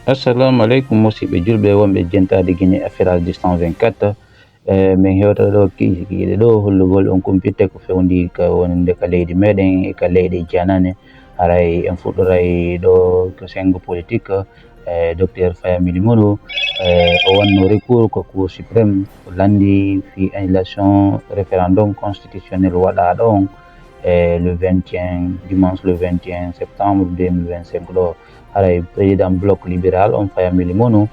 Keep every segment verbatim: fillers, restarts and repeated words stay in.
Assalamu aleykum, musidɓe julɓe wonɓe jentaade Guinée Affaires deux cent vingt-quatre. E, min hewta ɗo kiikiiɗe ɗo hollugol on kumpitte ko fewndi ka wonde ka leydi meɗen e ka leyɗe janane. Haray en fuɗɗoray ɗo ko sengo politique, e, Docteur Faya Milimono, e, o wanno recours ko Cour suprême, o lanndi fii annulation référendum constitutionnel waɗaaɗo on, e, le vingt et un, dimanche le vingt et un septembre deux mille vingt-cinq ɗo. Haray président bloc libéral on Faya Milimono,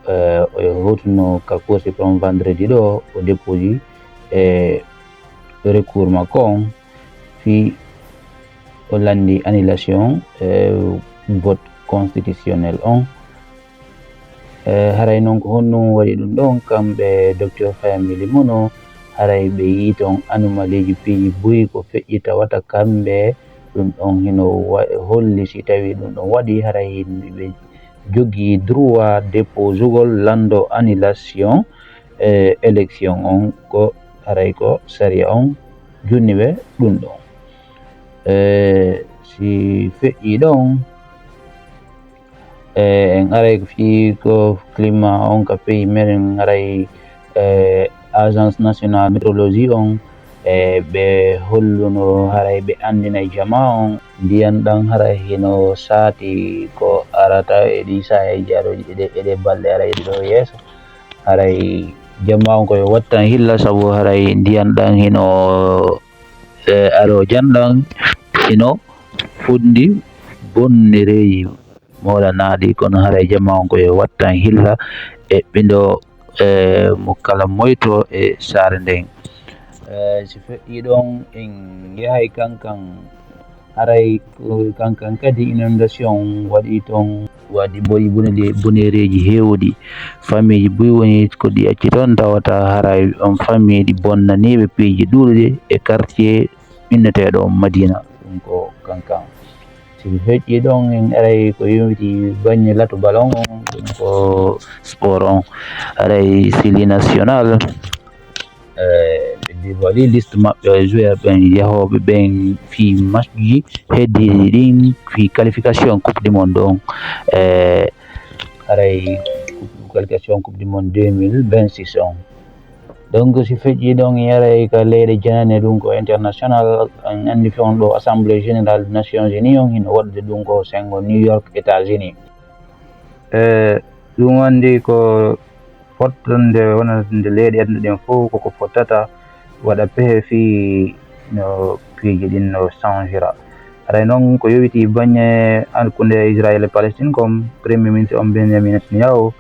e, o hewtuno ka Cour suprême vendredi ɗo, o déposé, e, recours makko on fii o lanndi annulation, e, vote constitutionnel on. E, haray non ko honɗum waɗi ɗum ɗon, kamɓe Docteur Faya Milimono, haray ɓe yii ton anomaliiji piiji buy ko feƴƴi tawata kamɓe ɗum ɗon hino wa-, holli si tawi ɗum ɗon waɗi, haray ɓe jogii droit déposugol lanndo annulation, e, élection on, ko haray ko sariya on junni ɓe ɗum ɗon. E, si feƴƴi ɗon, e, en aray ko fii ko climat on ka pays meɗen, haray, e, Agence Nationale Météorologie on, e, ɓe holluno haray ɓe anndina jama on ndiyan ɗan haray hino saati ko arata e ɗi saayaji aroji e ɗe, e ɗe balɗe aray ɗo yeeso. Haray jama on ko yo wattan hilla sabu haray ndiyan ɗan hino, e, aro jan ɗan hino fuɗndi bonnereeji. Mawla naadi, kono haray jama on ko yo wattan hilla e ɓindo, e, mo kala moyto e saare nden. E, si feƴƴi ɗon, en yahay kankan, haray ko kankan kadi inondation waɗi ton, waɗi boyi boneli-, bonereeji heewuɗi. Famiiji buy woni ko ɗi acci ton, tawata haray on famiiji bonnaniiɓe piiji ɗuuɗuɗi e quartier inneteeɗo Madina, ɗum ko kankan. Si mi feƴƴi ɗon, en aray ko yowiti baŋŋe latu ballon on, ɗum ko sport on. Aray Sili National, eh, ɓe dévoili liste maɓɓe, joueur ɓen yahooɓe ɓen fii matchji heddiiɗi ɗin, fii qualification Coupe du Monde on. Eh, aray qualification Coupe du Monde deux mille vingt-six on. Donc, si feƴƴi ɗon, en aray ka leyɗe janane, ɗum ko international, en anndi fewndo ɗo Assemblée Générale des Nations Unies on hino waɗude ɗum ko sengo New York, États-Unis. E ɗum anndi ko fottonde wonande leyɗe aduna ɗen fof koko fottata waɗa pehe fii no piiji ɗin no changira. Aray noon ko yowiti baŋŋe hakkunde Israël e Palestine kon, Premier ministre on Benjamin Netanyahu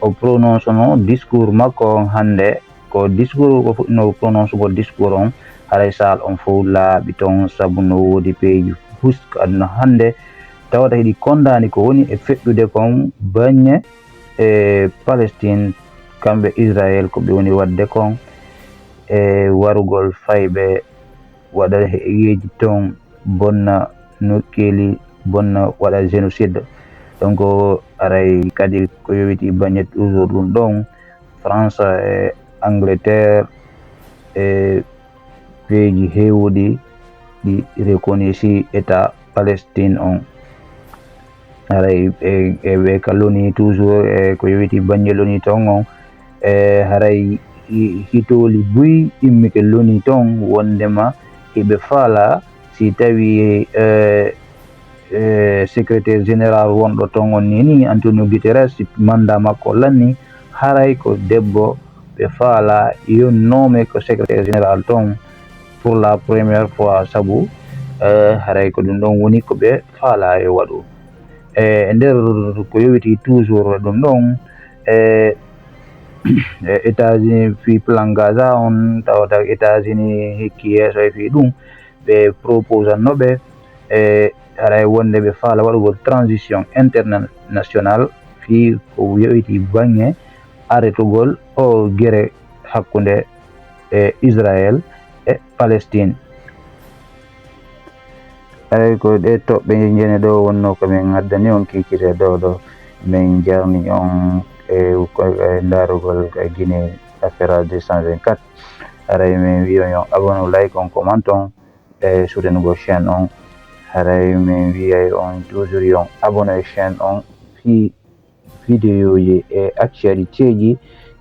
o prononce no discours makko on hannde. Ko discours ko fuɗɗinoo prononcegol discours on, haray saal on fof laaɓi toon, sabu no woodi peeji huusi ka aduna hannde, tawata hiɗi konndaani ko woni e feƴƴude kon baŋŋe e Palestine, kamɓe Israël ko ɓe woni waɗde kon e warugol fayɓe waɗa heƴeeji toon, bonna nokkeeli, bonna waɗa génocide. Donc, aray kadi ko yowiti baŋŋe toujours ɗum ɗon, France e Angleterre e peeji heewuɗi ɗi reconnaissii État Palestine on. Haray e, e ɓe ka l'ONU toujours, e ko yowiti baŋŋe l'ONU ton on, e haray hi-, hitooli buy immike l'ONU ton wonndema hiɓe faalaa si tawi, e, e, secrétaire général wonɗo ton on ni, ni Antonio Guterres, si mandat makko lanni, haray ko debbo ɓe faalaa yonnoome ko secrétaire général ton pour la première fois, sabu, eh, haray ko ɗum ɗon woni ko ɓe faalaa e waɗu. E nder ko yowiti toujours ɗum ɗon, e, e États-Unis fii plan Gaza on, tawata États-Unis hikki yeeso e fii ɗum, ɓe proposanno ɓe, e, haray wonde ɓe faala waɗugol transition internationale fii ko yowiti baŋŋe aretugol o gere hakkunde e Israël e Palestine. Aray ko ɗe toɓɓe njene ɗo wonno ko min ngaddani on kiikiiɗe ɗo ɗo. Min jarni on e ko, e ndaarugol e Guinée Affaires deux cent vingt-quatre. Aray min wi'ay on abonné, like on, comment on e soutenugol chaîne on. Haray min wi'ay on toujours yo on abonné e chaîne on fii vidéo ji e actualité ji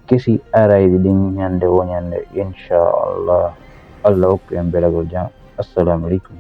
kesi arayɗi ɗin ñande wo ñande, inchallah. Allah hokku en belagol jam. Assalamu aleykum.